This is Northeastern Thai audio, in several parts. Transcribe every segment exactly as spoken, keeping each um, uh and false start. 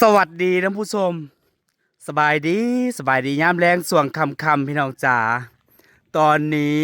สวัสดีท่านผู้ชม สบายดี สบายดียามแลงช่วงค่ำๆ พี่น้องจ๋า ตอนนี้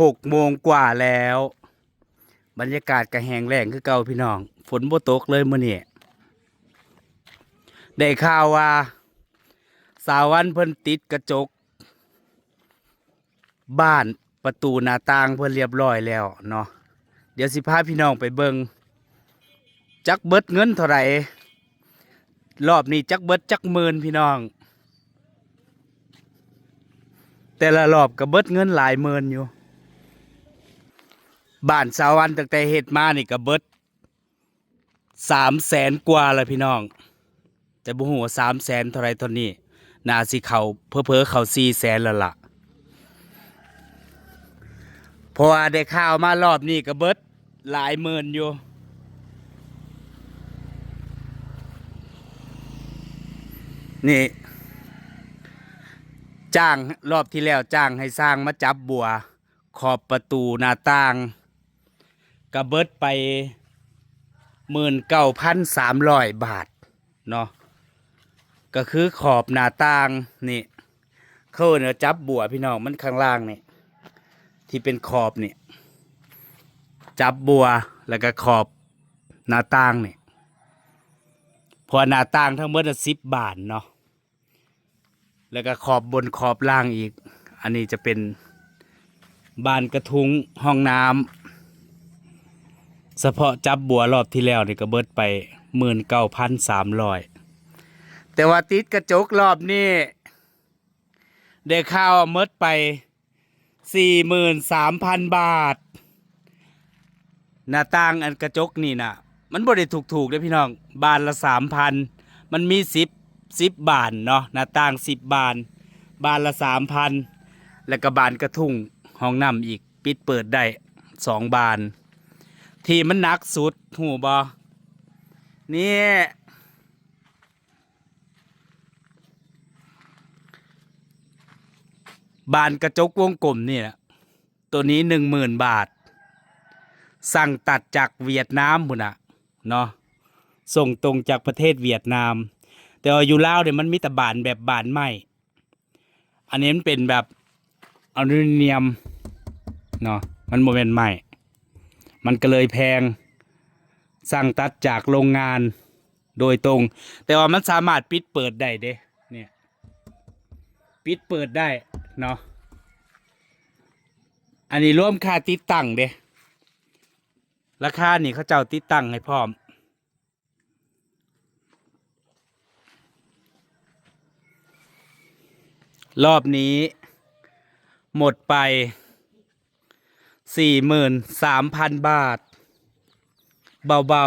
หกโมงกว่าแล้ว บรรยากาศก็แห้งแล้งคือเก่าพี่น้อง ฝนบ่ตกเลยมื้อนี้ ได้ข่าวว่า สาววันเพิ่นติดกระจก บ้านประตูหน้าต่างเพิ่นเรียบร้อยแล้วเนาะ เดี๋ยวสิพาพี่น้องไปเบิ่ง จักเบิดเงินเท่าไหร่ รอบนี้จักเบิดจักหมื่นพี่น้อง แต่ละรอบก็เบิดเงินหลายหมื่นอยู่ บ้านสาววันตั้งแต่เฮ็ดมานี่ก็เบิดสามแสนกว่าแล้วพี่น้อง แต่บ่ฮู้ว่าสามแสนเท่าไหร่เท่านี้ น่าสิเข้า เผลอๆ เข้าสี่แสนแล้วล่ะ เพราะว่าได้ข่าวมารอบนี้ก็เบิดหลายหมื่นอยู่ นี่ จ้าง รอบที่แล้วจ้างให้ช่างมาจับบัว ขอบประตูหน้าต่าง ก็เบิดไปหมื่นเก้าพันสามร้อยบาทเนาะ ก็คือขอบหน้าต่างนี่ เขาเอิ้นว่าจับบัวพี่น้อง มันข้างล่างนี่ ที่เป็นขอบนี่ จับบัว แล้วก็ขอบหน้าต่างนี่ เพราะว่าหน้าต่างทั้งหมดน่ะสิบบานเนาะ แล้วก็ขอบบนขอบล่างอีก อันนี้จะเป็นบานกระทุ้งห้องน้ำ เฉพาะจับบัวรอบที่แล้วนี่ก็เบิดไปหมื่นเก้าพันสามร้อย แต่ว่าติดกระจกรอบนี้ ได้ข่าวว่าเมิดไปสี่หมื่นสามพันบาท หน้าต่างอันกระจกนี่น่ะ มันบ่ได้ถูกๆเด้อพี่น้อง บานละสามพัน มันมีสิบ สิบบานเนาะ หน้าต่างสิบบาน บานละสามพัน แล้วก็บานกระทุ้งห้องน้ำอีก ปิดเปิดได้สองบาน ที่มันหนักสุด ฮู้บ่ นี่ บานกระจกวงกลมนี่แหละ ตัวนี้หนึ่งหมื่นบาท สั่งตัดจากเวียดนามพุ้นน่ะเนาะ ส่งตรงจากประเทศเวียดนาม แต่ว่าอยู่ลาวเนี่ยมันมีแต่บานแบบบานไม้ อันนี้มันเป็นแบบอลูมิเนียมเนาะ มันบ่แม่นไม้ มันก็เลยแพง สั่งตัดจากโรงงานโดยตรง แต่ว่ามันสามารถปิดเปิดได้เด้ เนี่ย ปิดเปิดได้เนาะ อันนี้รวมค่าติดตั้งเด้ ราคานี่เขาเจ้าติดตั้งให้พร้อม รอบนี้หมดไปสี่หมื่นสามพันบาท เบา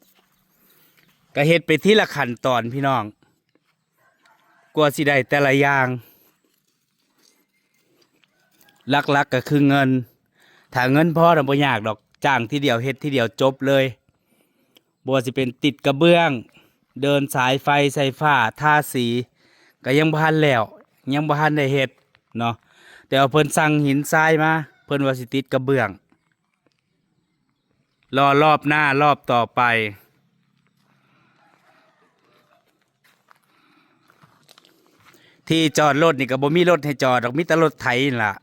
ๆ ก็เฮ็ดไปทีละขั้นตอนพี่น้อง กว่าสิได้แต่ละอย่าง หลักๆก็คือเงิน ถ้าเงินพอน่ะบ่ยากดอก จ้างทีเดียวเฮ็ดทีเดียวจบเลย บ่ว่าสิเป็นติดกระเบื้อง เดินสายไฟไฟฟ้า ทาสี ก็ยังบ่ทันแล้ว ยังบ่ทันได้เฮ็ดเนาะ แต่ว่าเพิ่นสั่งหินทรายมา เพิ่นว่าสิติดกระเบื้อง รอรอบหน้ารอบต่อไป ที่จอดรถนี่ก็บ่มีรถให้จอดดอก มีแต่รถไถนี่ล่ะ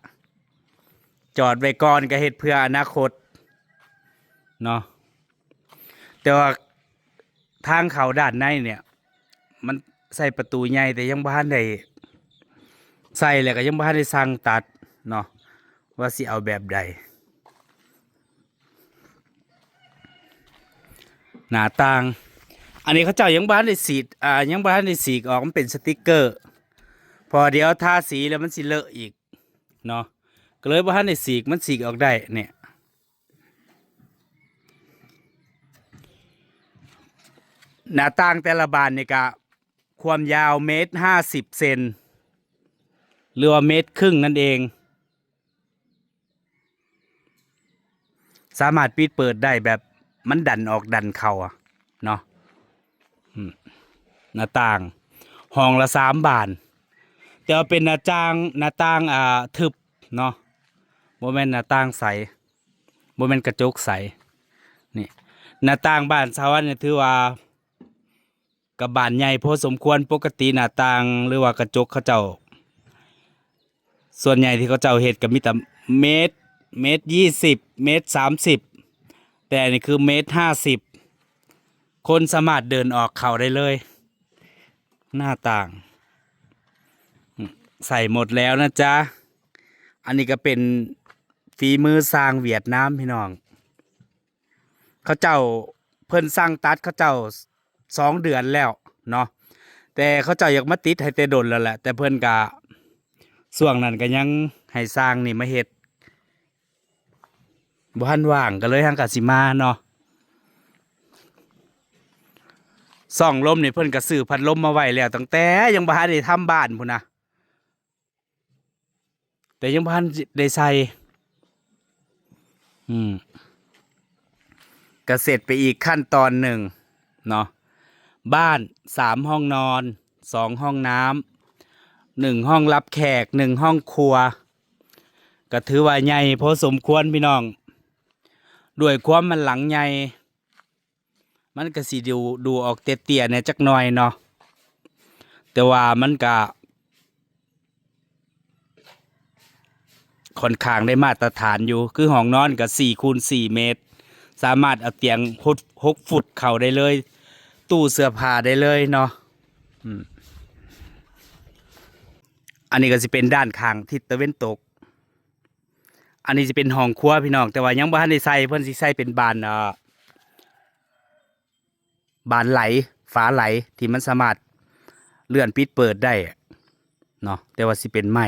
จอดไว้ก่อนก็เฮ็ดเพื่ออนาคตเนาะ แต่ว่าทางเข้าด้านในเนี่ย มันใส่ประตูใหญ่ แต่ยังบ่ทันได้ใส่ แล้วก็ยังบ่ทันได้สั่งตัดเนาะ ว่าสิเอาแบบใด หน้าต่าง อันนี้เขาเจ้ายังบ่ทันได้สีด อ่า ยังบ่ทันได้สีกออก มันเป็นสติกเกอร์ เพราะเดี๋ยวทาสีแล้วมันสิเลอะอีกเนาะ ก็เลยบ่ทันได้สีก มันสีกออกได้เนี่ย หน้าต่างแต่ละบานนี่ก็ความยาวเมตรห้าสิบเซน หรือว่าเมตรครึ่งนั่นเอง สามารถปิดเปิดได้แบบมันดันออกดันเข้าอะเนาะ อืม หน้าต่าง ห้องละสามบาน แต่ว่าเป็นหน้าต่าง หน้าต่าง อ่า ทึบเนาะ บ่แม่นหน้าต่างใส บ่แม่นกระจกใส นี่ หน้าต่างบ้านสาววันเนี่ยถือว่า ก็บานใหญ่พอสมควร ปกติหน้าต่างหรือว่ากระจกเขาเจ้า ส่วนใหญ่ที่เขาเจ้าเฮ็ดก็มีแต่เมตร เมตรยี่สิบ เมตรสามสิบ แต่อันนี้คือเมตรห้าสิบ คนสามารถเดินออกเข้าได้เลย หน้าต่าง ใส่หมดแล้วนะจ๊ะ อันนี้ก็เป็นฝีมือช่างเวียดนามพี่น้อง เขาเจ้า เพิ่นสั่งตัดเขาเจ้าสองเดือนแล้วเนาะ แต่เขาเจ้าอยากมาติดให้แต่ดนแล้วแหละ แต่เพิ่นกะ ช่วงนั้นก็ยังให้ช่างนี่มาเฮ็ด บ่ทันว่างก็เลยหั้นกะสิมาเนาะ ช่องลมนี่เพิ่นก็ซื้อพัดลมมาไว้แล้ว ตั้งแต่ยังบ่ทันได้ทำบ้านพู้นนะ แต่ยังบ่ทันได้ใส่ อืม ก็เสร็จไปอีกขั้นตอนหนึ่งเนาะ บ้านสามห้องนอน สองห้องน้ำ หนึ่งห้องรับแขก หนึ่งห้องครัว ก็ถือว่าใหญ่พอสมควรพี่น้อง ด้วยความมันหลังใหญ่ มันก็สิดู ดูออกเตี้ยๆแหน่จักหน่อยเนาะ แต่ว่ามันก็ ค่อนข้างได้มาตรฐานอยู่ คือห้องนอนก็สี่คูณสี่เมตร สามารถเอาเตียงหก หกฟุตเข้าได้เลย ตู้เสื้อผ้าได้เลยเนาะ อืม อันนี้ก็สิเป็นด้านข้างทิศตะวันตก อันนี้สิเป็นห้องครัวพี่น้อง แต่ว่ายังบ่ทันได้ใส่ เพิ่นสิใส่เป็นบาน เอ่อ บานไหล ฝาไหล ที่มันสามารถเลื่อนปิดเปิดได้เนาะ แต่ว่าสิเป็นไม้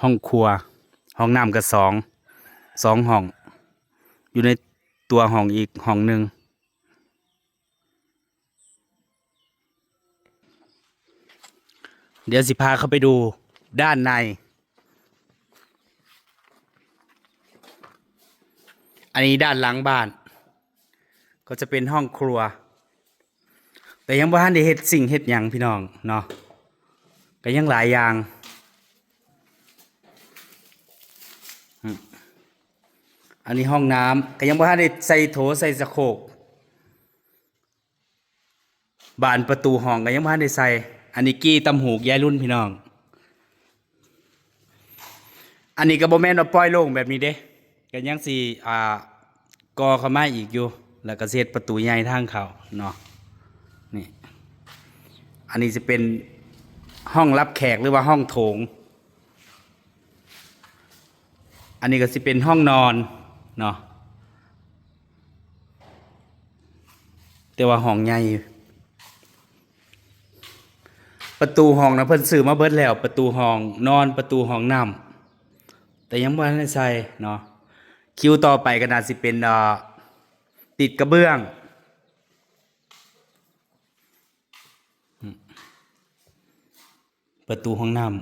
ห้องครัว ห้องน้ำก็สอง สองห้อง อยู่ในตัวห้องอีกห้องหนึ่ง เดี๋ยวสิพาเข้าไปดูด้านใน อันนี้ด้านหลังบ้าน ก็จะเป็นห้องครัว แต่ยังบ่ทันได้เฮ็ดซิงค์เฮ็ดหยังพี่น้องเนาะ ก็ยังหลายอย่าง อืม อันนี้ห้องน้ำ ก็ยังบ่ทันได้ใส่โถใส่สะโครก บานประตูห้องก็ยังบ่ทันได้ใส่ อันนี้กี่ตำหูกยายรุ่นพี่น้อง อันนี้ก็บ่แม่นว่าปล่อยโล่งแบบนี้เด้ ก็ยังสิ อ่า ก่อเข้ามาอีกอยู่ แล้วก็สิเฮ็ดประตูใหญ่ทางเข้าเนาะ นี่ อันนี้สิเป็นห้องรับแขกหรือว่าห้องโถง อันนี้ก็สิเป็นห้องนอนเนาะ แต่ว่าห้องใหญ่ ประตูห้องนะเพิ่นซื้อมาเบิดแล้ว ประตูห้องนอน ประตูห้องน้ำ แต่ยังบ่ทันได้ใส่เนาะ คิวต่อไปก็น่าสิเป็น เอ่อ ติดกระเบื้อง ประตูห้องน้ำ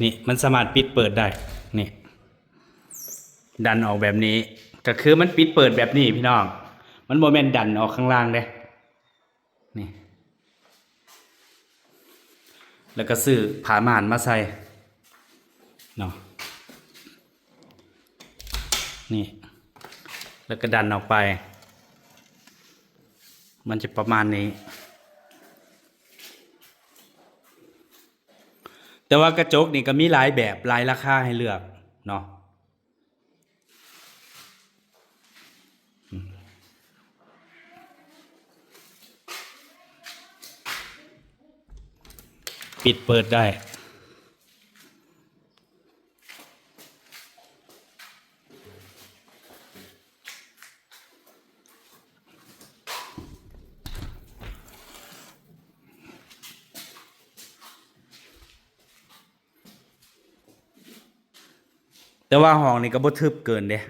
นี่มันสามารถปิดเปิดได้ นี่ ดันออกแบบนี้ ก็คือมันปิดเปิดแบบนี้พี่น้อง มันบ่แม่นดันออกข้างล่างเด้ นี่ แล้วก็ซื้อผ้าม่านมาใส่เนาะ นี่ แล้วก็ดันออกไป มันจะประมาณนี้ แต่ว่ากระจกนี่ก็มีหลายแบบหลายราคาให้เลือกเนาะ ปิดเปิดได้ แต่ว่าห้องนี่ก็บ่ทึบเกินเด้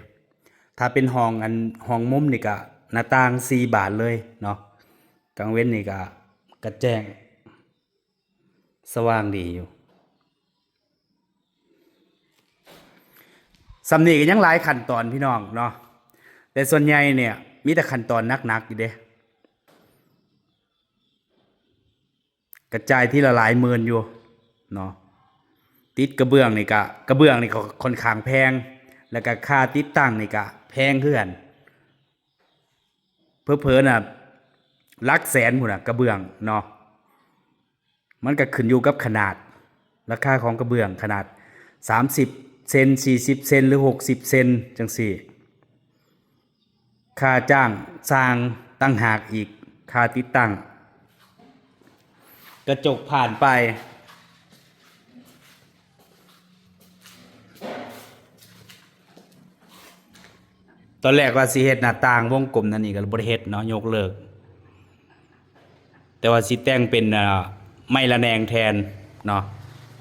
ถ้าเป็นห้องอัน ห้องมุมนี่ก็หน้าต่างสี่บานเลยเนาะ กลางเว็นนี่ก็ กะแจ้ง สว่างดีอยู่ ส่ำนี้ก็ยังหลายขั้นตอนพี่น้องเนาะ แต่ส่วนใหญ่เนี่ยมีแต่ขั้นตอนหนักๆอยู่เด้ กระจายทีละหลายหมื่นอยู่เนาะ ติดกระเบื้องนี่ก็ กระเบื้องนี่ก็ค่อนข้างแพง แล้วก็ค่าติดตั้งนี่ก็แพงคือกัน เผลอๆน่ะ หลักแสนพุ้นน่ะ กระเบื้องเนาะ มันก็ขึ้นอยู่กับขนาด ราคาของกระเบื้องขนาดสามสิบเซน สี่สิบเซน หรือหกสิบเซนจั่งซี้ ค่าจ้างช่างต่างหากอีก ค่าติดตั้ง กระจกผ่านไป ตอนแรกว่าสิเฮ็ดหน้าต่างวงกลมนั่นนี่ก็บ่ได้เฮ็ดเนาะ ยกเลิก แต่ว่าสิแต่งเป็น เอ่อ ไม้ระแนงแทนเนาะ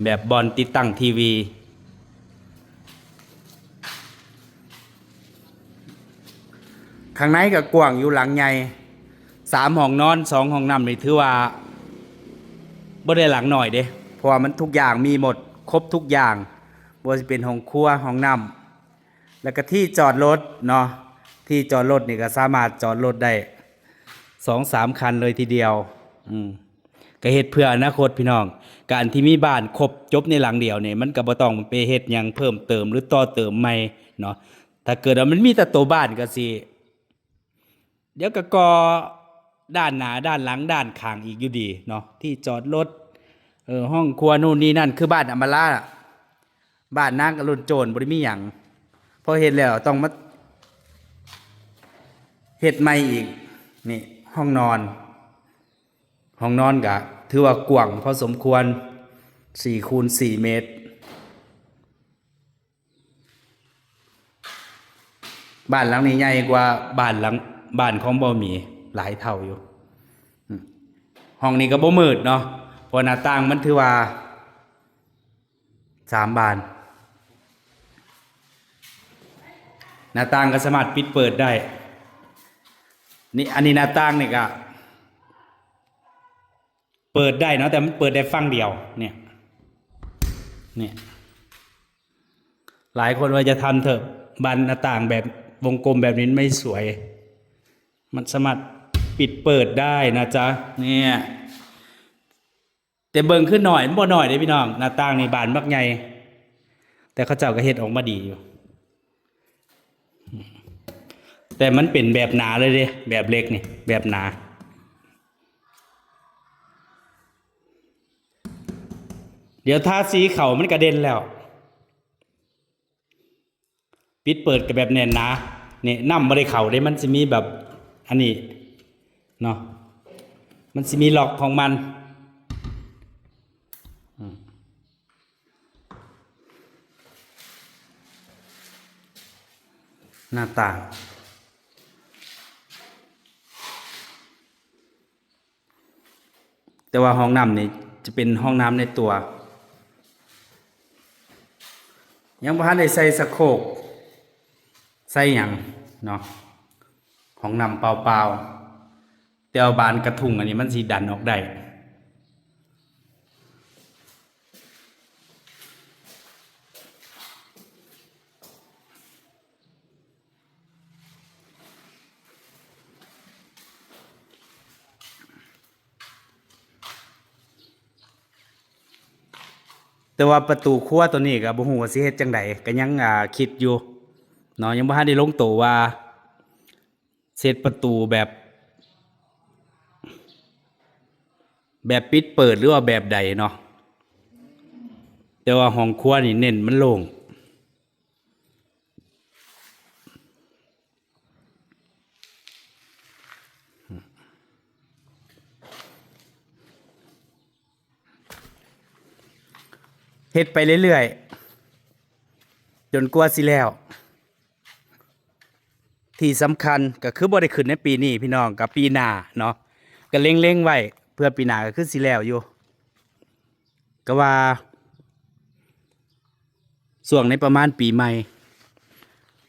แบบบ่อนติดตั้งทีวี ข้างในก็กว้างอยู่ หลังใหญ่ สามห้องนอน สองห้องน้ำนี่ถือว่าบ่ได้หลังน้อยเด้ เพราะว่ามันทุกอย่างมีหมด ครบทุกอย่าง บ่ว่าสิเป็นห้องครัว ห้องน้ำ แล้วก็ที่จอดรถเนาะ ที่จอดรถนี่ก็สามารถจอดรถได้สองสามคันเลยทีเดียว อืม ก็เฮ็ดเพื่ออนาคตพี่น้อง การที่มีบ้านครบจบในหลังเดียวนี่ มันก็บ่ต้องไปเฮ็ดหยังเพิ่มเติมหรือต่อเติมใหม่เนาะ ถ้าเกิดว่ามันมีแต่ตัวบ้านก็สิ เดี๋ยวก็ก่อด้านหน้า ด้านหลัง ด้านข้างอีกอยู่ดีเนาะ ที่จอดรถ เออ ห้องครัวนู่นนี่นั่น คือบ้านอำมาลา บ้านนางก็รุ่นโจร บ่ได้มีหยัง พอเฮ็ดแล้วต้องมาเฮ็ดใหม่อีก นี่ห้องนอน ห้องนอนก็ถือว่ากว้างพอสมควร สี่คูณสี่เมตร บ้านหลังนี้ใหญ่กว่าบ้านหลัง บ้านของบ่าวหมีหลายเท่าอยู่ อืม ห้องนี้ก็บ่มืดเนาะ เพราะหน้าต่างมันถือว่าสามบาน หน้าต่างก็สามารถปิดเปิดได้ นี่ อันนี้หน้าต่างนี่ก็เปิดได้เนาะ แต่มันเปิดได้ฝั่งเดียว เนี่ย เนี่ย หลายคนว่าจะทำเถอะ บานหน้าต่างแบบวงกลมแบบนี้ไม่สวย มันสามารถปิดเปิดได้นะจ๊ะ เนี่ย แต่เบิ่งคือน้อย มันบ่น้อยเด้พี่น้อง หน้าต่างนี่บานบักใหญ่ แต่เขาเจ้าก็เฮ็ดออกมาดีอยู่ แต่มันเป็นแบบหนาเลยเด้ แบบเหล็กนี่ แบบหนา เดี๋ยวทาสีเข้ามันก็เด่นแล้ว ปิดเปิดก็แบบแน่นหนา นี่น้ำบ่ได้เข้าเด้ มันสิมีแบบ อันนี้เนาะ มันสิมีล็อกของมัน อืม หน้าต่าง แต่ว่าห้องน้ำนี่จะเป็นห้องน้ำในตัว ยังบ่ทันได้ใส่ชักโครก ใส่หยังเนาะ ห้องน้ำเปล่าๆ แต่ว่าบานกระทุ้งอันนี้มันสิดันออกได้ แต่ว่าประตูครัวตัวนี้ก็บ่ฮู้ว่าสิเฮ็ดจั่งใด ก็ยัง อ่า คิดอยู่เนาะ ยังบ่ทันได้ลงตัวว่าสิเฮ็ดประตูแบบ แบบปิดเปิดหรือว่าแบบใดเนาะ แต่ว่าห้องครัวนี่เน้นมันโล่ง เฮ็ดไปเรื่อยๆ จนกว่าสิแล้ว ที่สำคัญก็คือบ่ได้ขึ้นในปีนี้พี่น้อง ก็ปีหน้าเนาะ ก็เล็งๆไว้ เพื่อปีหน้าก็คือสิแล้วอยู่ ก็ว่า ช่วงในประมาณปีใหม่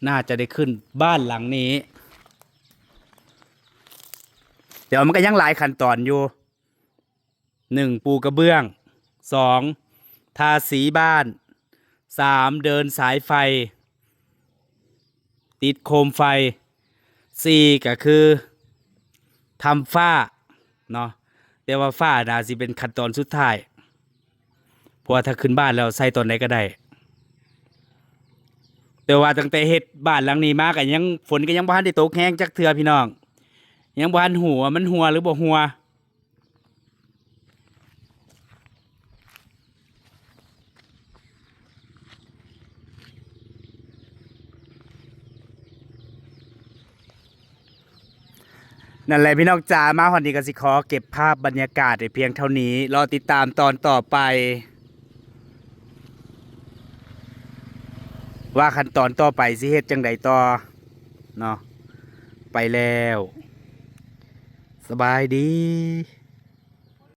น่าจะได้ขึ้นบ้านหลังนี้ แต่ว่ามันก็ยังหลายขั้นตอนอยู่ หนึ่ง ปูกระเบื้อง สอง ทาสีบ้าน สาม เดินสายไฟ ติดโคมไฟ สี่ก็คือทำฝ้าเนาะ แต่ว่าฝ้าน่าสิเป็นขั้นตอนสุดท้าย เพราะว่าถ้าขึ้นบ้านแล้วใส่ตอนใดก็ได้ แต่ว่าตั้งแต่เฮ็ดบ้านหลังนี้มาก็ยัง ฝนก็ยังบ่ทันได้ตกแฮงจักเทื่อพี่น้อง ยังบ่ทันฮู้ว่ามันหัวหรือบ่หัว นั่นแหละพี่น้องจ๋า มาฮอดนี้ก็สิขอเก็บภาพบรรยากาศไว้เพียงเท่านี้ รอติดตามตอนต่อไป ว่าขั้นตอนต่อไปสิเฮ็ดจั่งใดต่อเนาะ ไปแล้ว สบายดี